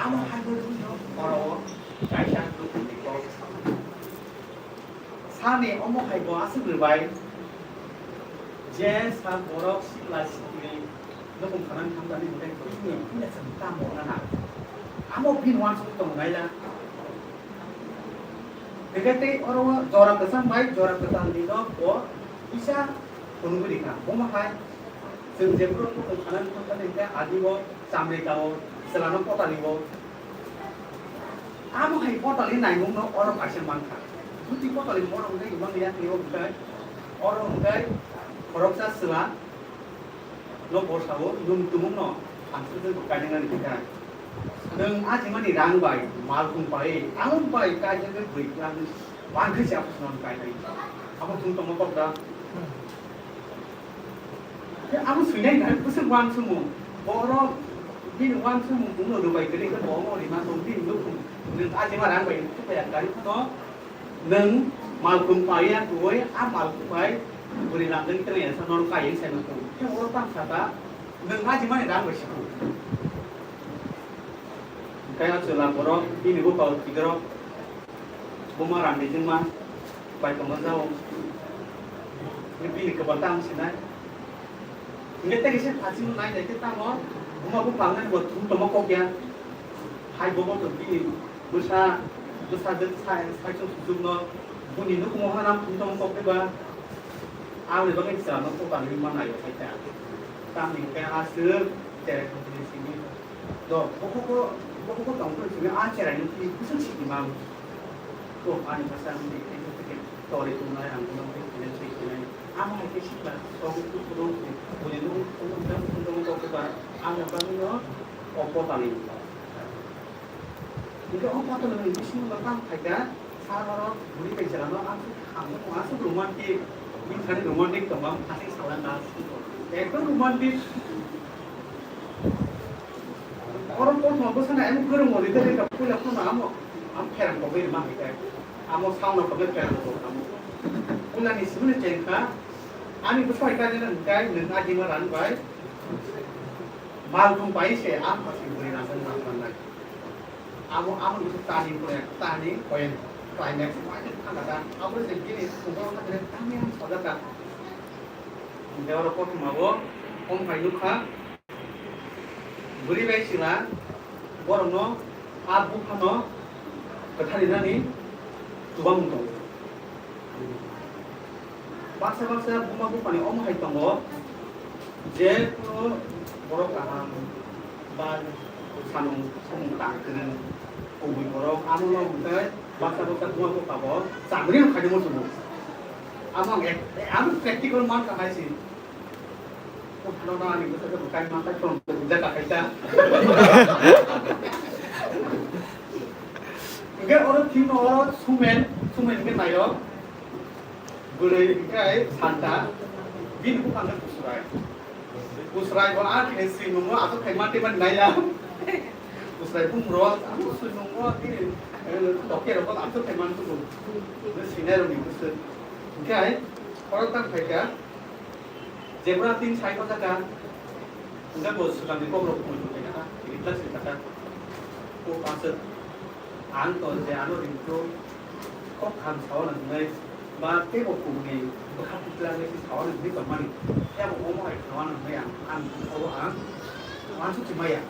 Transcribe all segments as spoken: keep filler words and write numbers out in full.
Amo hai bo wngkha oro kaisa dukhuni kok. Sani omo hai bo aswk rwbai, je sa borok sikla sikli nukhung khanani thangjani hwnkhe bini puila chwng tamo nana. Amo bini uansukmung tongo naila. Hwnkhe tei oro jora kwcham bai jora kwtalni no bo kisa phunugwi rikha. Omo hai chwng jephuru nukhung khanani thangjani hwnkhe adi o chamri kao, chwlano potali o. Amo hai potali naimung no oro kaisa mankha. Juti potali oro hwnkhe imang ya tei o hwnkhe oro hwnkhe khoroksa chwla no bosao nwng tumung no hamswk bo kainani hwnkha. Nwng ajimani rang bai malkhung pai, ang bai kaijagwi bwrwi twlang mankhe se aphuru nwng kainai. Abo chwng tongma kok da. Abo swinai nai bwswk uansukmung. Borok bini uansukmung bumno rwbai kwrwi khe bo omo rima tong bini nukhung. Nwng ajima rang bai chukya kari phano nwng malkhung paiya twiwi a malkhung bai bwrwi lamjak tei ya sa nono kaiwi sai nukhung. Khe oro tang saka nwng ajimani rang bai siku. Hwnkhe a chwla borok bini bupha o kikrok. Buma rang rijwngma bai tongma jao. Bini kwbal ta ang sinai. Hingke tei kisa thaching nai nai khe tamo buma bupha wngnai bo thum tongma kok ya. Hai bo bo to bini bwsa bwsa jwk sai sai chung suchuk no buni nukhungo hana thum tongma kok khe ba. Aboni bagwi chwla no kok ani ma nai o khai ta. Tamni hingke aswk tere thum ni simi. Do, bokhok, bokhok tong phuru simi a cherai no twi bwswk simi mang. To, ani bwsa wngwi tei tei tei tori tongnai ang bono tei tei tei tei. Amo hai khe sikla tong phuru phuru boni no tong tong tong tong tong ba ang bangwi no opo tani. Hingke o patalo ni bisingo no tamo phaikha. Sa oro buri bai chwla no aswk hamya tongo, aswk romantic, bini thani romantic tongo, aswk sala na aswk tongo. Ekdom romantic. Oro kothoma bwsano emo kwrwng mani tei rwngkha puila phano amo, amo pherang kogwi rwma hai khe. Amo sound no kogwi pherang kogo amo. Puila ni simi no chengkha, ani bwsai kha nini hwnkhe nwng ajima rang bai. Malkhung pai se ang pasi buri rang bai rang bai. Amo, amo ni tani pore, tani point, climax, point thangkha ta. Abo se gini, sungkol kha tere tani ang sajak ta. Hingke oro kothoma bo, om hai nukha, bwrwi bai sila, borokno, a buphano, kwthar rinani, chubamung tongo. Baksa baksa buma buphani omo hai tongo, je kunu borok kaham ba samung samung tang kwrwng kubui borok, amo no hwnkhe baksa baksa buma bupha bo chamri rok khaidi muchungo. Amo ang ek-, ang practical mankha hai se. Nono ani bwswk khe bwkhak mantai tong tong jak khaisa. Hwnkhe oro thik no oro sumen, sumen hwnkhe naio. Bwrwi hwnkhe santa, bini buphang khe Busrai. Busrai bo a khe swimungno aswk khai mantwi mani naiya. Busrai bumung rok aswk swimungo bini, eh, tokhe rok aswk khai mantwi. Sinai rok ni bwswk. Hwnkhe oro tang khaikha. Jebra tin sai ko jaka, hingke bo swkang ni kok rok pung tong kha, tini class ni kaka. O pasuk, ang to je ano ringkro, kok kham sao na hnai, ba tei bo pung ni bwkha tikla ni sao na hnai tong mani, ya bo omo hai sao na hnai ang, ang, o ang, ang suchi maya.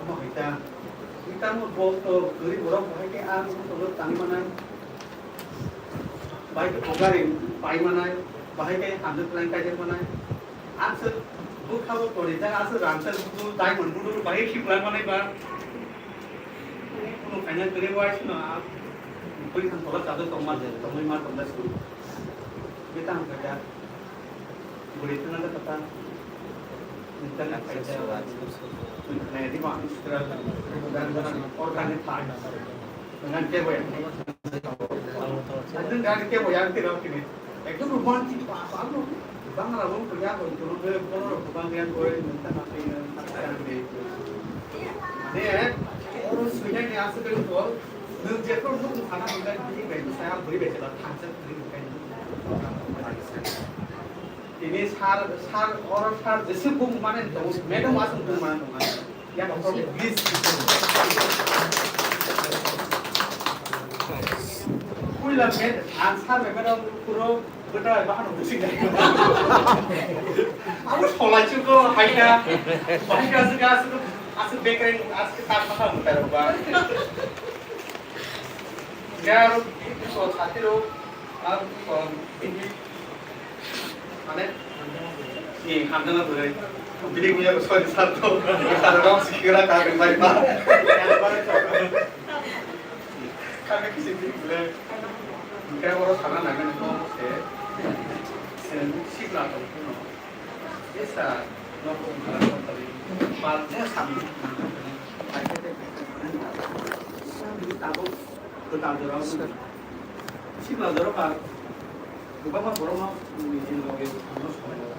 Omo hai ta, ita mo bo to gari borok bo hai ke ang bo to tang manai. Bahai khe kokari pai manai, bahai khe hamjwk kwlai kaijak manai. Aswk bwkha bo torijak, aswk rangchak budu, diamond budu, bahai khe kwlai manai ba. Kunu khaina kwrwi wai sino, a, bwrwi thang tola chajak tongma, tongwi ma tongda sini. Beta ham khaijak. Bwrwi thangna da kata. Nintani khaijak. Nai di ma, Instagram. Dan dan, or kani thai. Ngan kebo ya. Adun gari kebo ya, kira kini. Ekdom romantic pa, pa, no. Bangla bo kaya ko, ko, ko, ko, ko, bang ya ko, nang ta na pe, nang ta na pe. Mane, oro sunya ni asa ko, nang je ko, nang sana ko, bini bai saya beri bai jala, thangsa beri bai. Ini sar, sar, oro sar, jese bung mane, to, madam asung bung mane, to, mane. Puila khe ang sar bai mano puro bwta bai bahano bwswk nai. Abo solai chuko haina. Bahai ka aswk aswk aswk bekreng aswk tak masa mutai rok ba. Garo so satiro ang so ini Mane? Ni hamjana bwrwi. Bini kuya ko sorry sir to. Sir rok sikira ka bai bai ba. Kami kisi bini bwrwi. Kaya oro sana nangani ko se. Sen sikla to kuno. Esa no ko mala ko tali. Pal mo sam. Ai ke te. Sami tabo. Ko tal jora. Sikla jora pa. Kwbangma borokno nini loge thangna songlaio.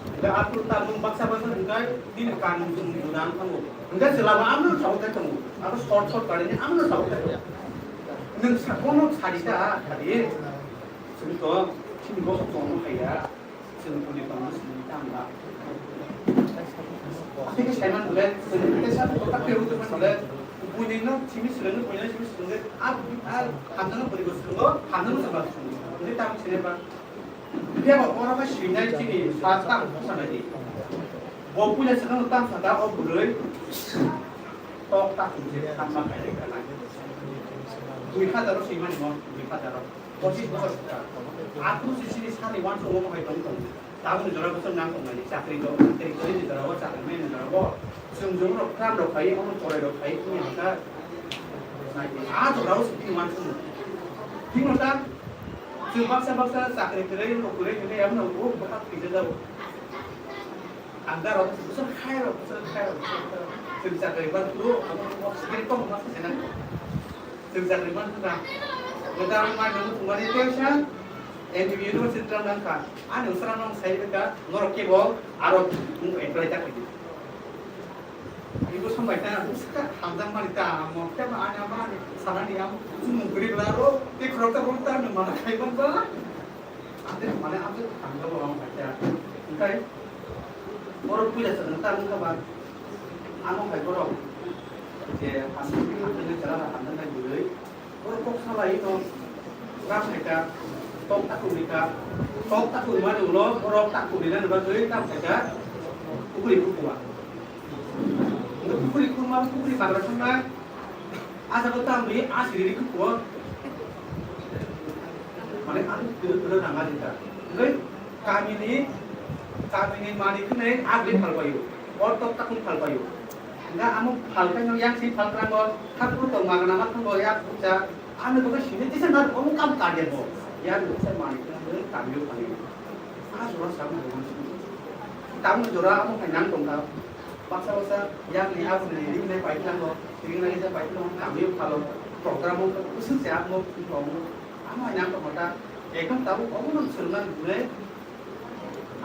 Hwnkhe aphuru tabuk baksa baksa hwnkhe nini kanmung chumung juda wng thango. Hwnkhe chwla bo amno saui khai tongo. Abo short short karini amno saui khai tongo. Nwng sa-, bono sadi ta, sadi. Chwng to chini bosong chongma khaiya. Chwng buini tongma simi tangma. Aswk khe saiman bole, chwng kisa bwkha khe rwtwkma bole, buini no simi swrwngno, buini no simi swrwngwi, a, a, hamjano bwrwi bo swrwngo, hamjano chwng ba swrwngo. Hwnwi tamo sini ba. Phiya bo oro khe swinai chini sa tang bwsa nai di. Bo puila swkang tang sa da o bwrwi. Tok ta chwng se tangma khai rwkha nai. Dui hajar o swimani mo, dui hajar o. Pochis bosor bwkha. Aphuru se chini sani uansukgo bo hai tong tong. Tabukni jora bo chwng nang tong nai, chakri rok, chakri kwrwini jora o, chakri maini jora o. Chwng jora rok kram rok khai, omo chwrai rok khai, wngya kha. A jora o se chini uansukgo. Tini ta chwng baksa baksa chakri kwrwi, rok kwrwi hwnwi abono o bwkha twijajao. Ang da rok bwswk khai rok, bwswk khai rok, bwswk khai rok. Chwng chakri ba phuru, abo oxygen kok ma se nang. Chwng chakri man kha. Kwtal mai nang thwngmani tei sa M B B university rang nang kha. Ani usra nang sai kha, norok kebo aro apply ta khaidi. Ibo sambai ta, uska hamjak mani ta, amo kebo ani ama ani sanani amo chumung kwrwi bla ro, tei khorok ta ro ta nang mana khai ban ba. Ante mane ante tangga bo ang khacha. Engkai oro puja sa nang tang kha ba. Ano hai borok je hamjak hamjak jara hamjak nai bwrwi. Oro kok salai no ram khaita tok ta kuni ka tok ta kuni mani ulo oro ta kuni na ba twi ta khaita. Pukuri pukua. Pukuri kuma pukuri bagra sumna. Asa ko tang bi asiri ri kupo. Mane ang kiri kiri nang aji ta. Ngai kami ni kami ni mani kene agri phal payu. Or tok takun phal payu. Nga amu phal kai yang si phal krang go. Thak puru tong magana mat thang go ya puja. Anu ko sini tisa nar omu kam karya go. Ya nuksa mani kene kami yo phali. Ah, jora sa mo. Tamu jora amu kai nang tong ka. Baksa baksa yang ni abu ni ring nai pai thango, ring nai ja pai thango, kami phalo, program o kusuk se amo tongo, amo yang tongmata, ekdom tabuk omo no swrwngna nukle,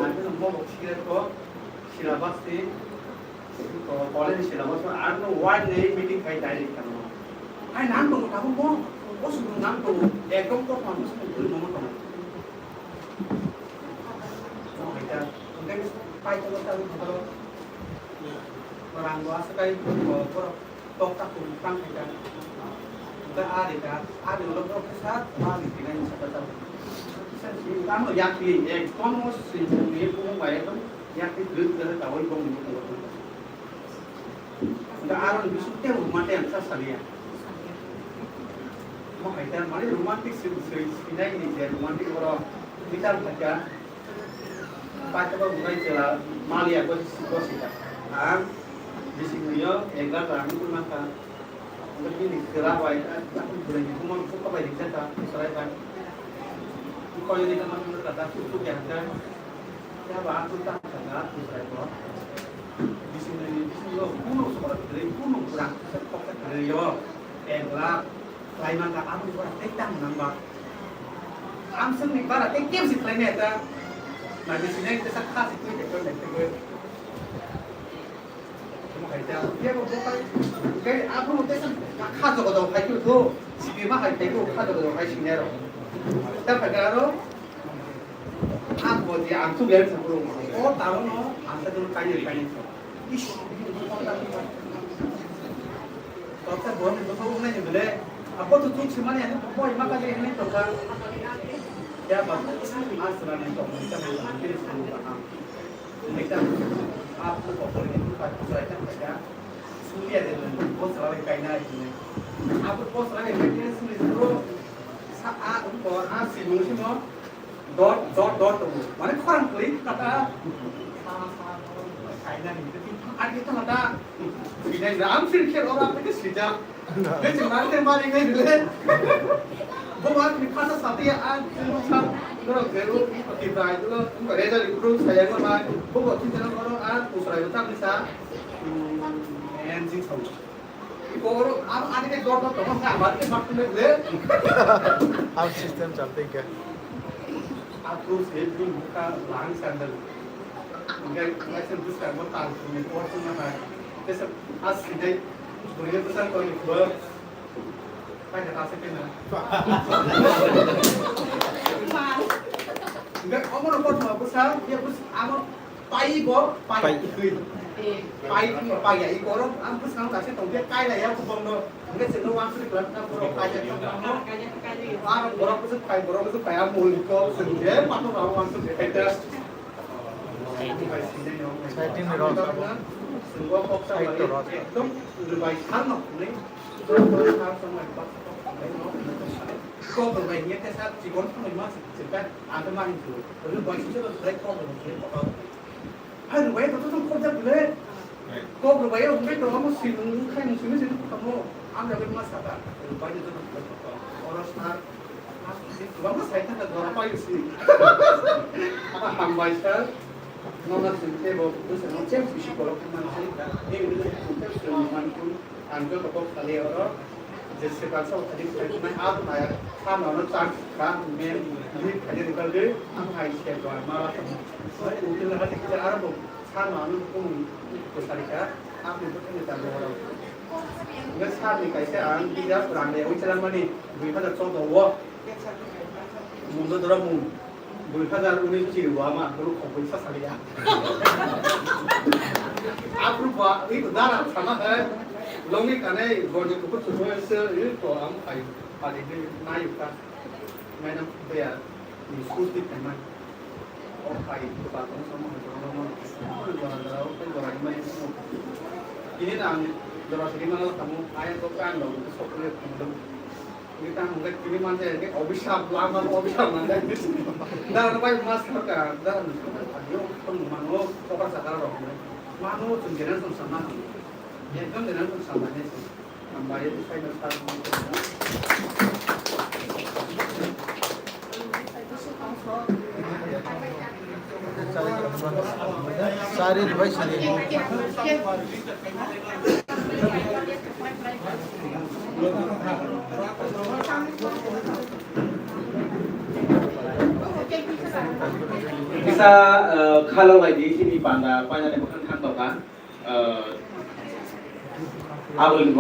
ang khe mo bo sira ko, syllabus ti, ko college syllabus o ar no wide ni meeting khai direct thango. Ai nang tongo tabuk mo, o swrwng nang tongo, ekdom ko phano swrwng mo tongo. Mo hai ta, hingke pai tongo tabuk mo. Rang bo aswk kai borok tok ta kung tang khaika. Hwnkhe a rika, a ri ulo borok khe sa ma ri khe nai sa ta ta. Sa si tamo yakli ekdom o si ni bumung bai ekdom yakli grik grik ta oi bong ni bumung. Hwnkhe aro ni bising tei ruma tei ang sa saliya. Mo hai ta mani romantic si si sinai ni je romantic oro guitar khaika. Paithago bukai chwla maliya gosi gosi ta. Ang bising nwiyo ek lakh rang wngkha. Wngkha bini chwla bai, ah, buini buma bukha bai rijak kha, chwrai bai. Koi ni kama thangkha ta, chuk chuk ya kha. Ya ba, ang chuk ta kha, chwrai bo. Bising nwi, bising nwi, kunu sora kwrwi, kunu kwrang, kok kwrwi yo. Ek lakh. Khlai man kha, aboni bara tei tamo nang ba. Amswkni bara tei kemsi khlai maya ta. Nai bisi nai tesa kha si twi tei twi twi. Tamo hai ta. Ye bo bo kai. Kai abono tesa kha jogo jogo khai twi tho. Sibi ma hai tei ko kha jogo jogo khai sini aro. Ta khai aro. Ang bo je ang tu gel sa bro. O tamo no ang ta tu kai kai. Ish. Toksa bon ni bokol ungnai ni bele. Apo tu tuk simani ani boi maka je ani tokha. Ya ba. Asra ni tok ni ta ni ta ni ta. Ni ta. Apo bokol ni ta ta ta. Sulia de bos ra kai na ni. Apo bos ra kai ni suli pro. Sa a ko a si mo si mo. Dot, dot, dot tongo. Mane khorang kwrwi kata. Sa, sa, sa, kainani. Ar kita kata. Sinai na, ang sir khe ora ke sida. Ke sinai te mari ngai dile. Bo ma ni khasa sati a, sa, dorok jeru, ti bai dilo, ko reza ri kuru sayang ma. Bo bo ti jana oro a, usrai ta bisa. Hmm, en jin sau. Oro, am, ani ke dor dor tongo, ha, bari ke mak le. Am system chal te ke. Aku se bin buka lang sandal. Ngai, ngai se buka mo tal ni por tu na hai. Te se as si dai. Buri ke pesan ko ni ko. Kai kata se ke na. Ngai, omo no por ma busa, ya bus, amo Pai bo, pai Pai. Twi. Pai, pai ya, i borok ang bwskango kaisa tongkhe, kai laiya kubangno. Hwnkhe chwngno wansuri kwlak na borok kai ya tongkhe. Aro borok bwswk pai, borok bwswk pai, ang muli kok, chwng je pato rao wansuri khai ta. Saitin rok. Chwngbo kok sa Saitin rok. Ekdom rwbai sal no hwnwi. Kok rwbai hwnkhe tesa chikon thangwi ma se chwngkha, ang khe ma hwn khe. Rwbai sal no rwbai kok rwbai hwnkhe kotor. Hai rwbai to to khobjak bile. Kok rwbai o hwnkhe to amo si nung khai nung simi simi khamo. Ang jabe ma saka. Rwbai to to khobjak to. Oro sar. Bangma sai thangkha dora pai si. Aba hambai sar. Nona sing ke bo bwsa no chem si si kolok man si. Ni ni ni man ku. Ang joto kok kali oro, je se kaisa o kadi kadi nai a nai, sa no no chak ka men, ni kadi ni kadi, ang hai se doi ma la. Oi, util ha ni kadi aro bo, sa no no ko ko sari ka, ang ni ko ni ta oro. Nge sa ni kaisa ang dia brand de oi chalang mani, dui hajar choudo o. Mundo dora mung. Dui hajar unis chiri wa ma, guru khopoi sa saliya. Apru ba, i dara sama hai. Longi kane, gorje kuku chukwe se, i to am khai. Padi ni na yuka. Madam, they are in school ti kama. O khai, to ba to sama hai, to ma ma. Dora, dora, o khai dora ni ma ni. Ini na ang dora sini ma la kamu, ayah to kan lo, to sokre kamu. Kita mungkin kini manja ini obisap lama obisap manja ini. Dah apa mas ka dah anu kan mano apa sakar rok mano sendirian sama sama ya kan dengan sama ini sih. Tambah itu saya besar. Sari rwbai sari. Kisa, eh, khalok lai di, sini panda, panda ni bukan khan toka. Eh, aboni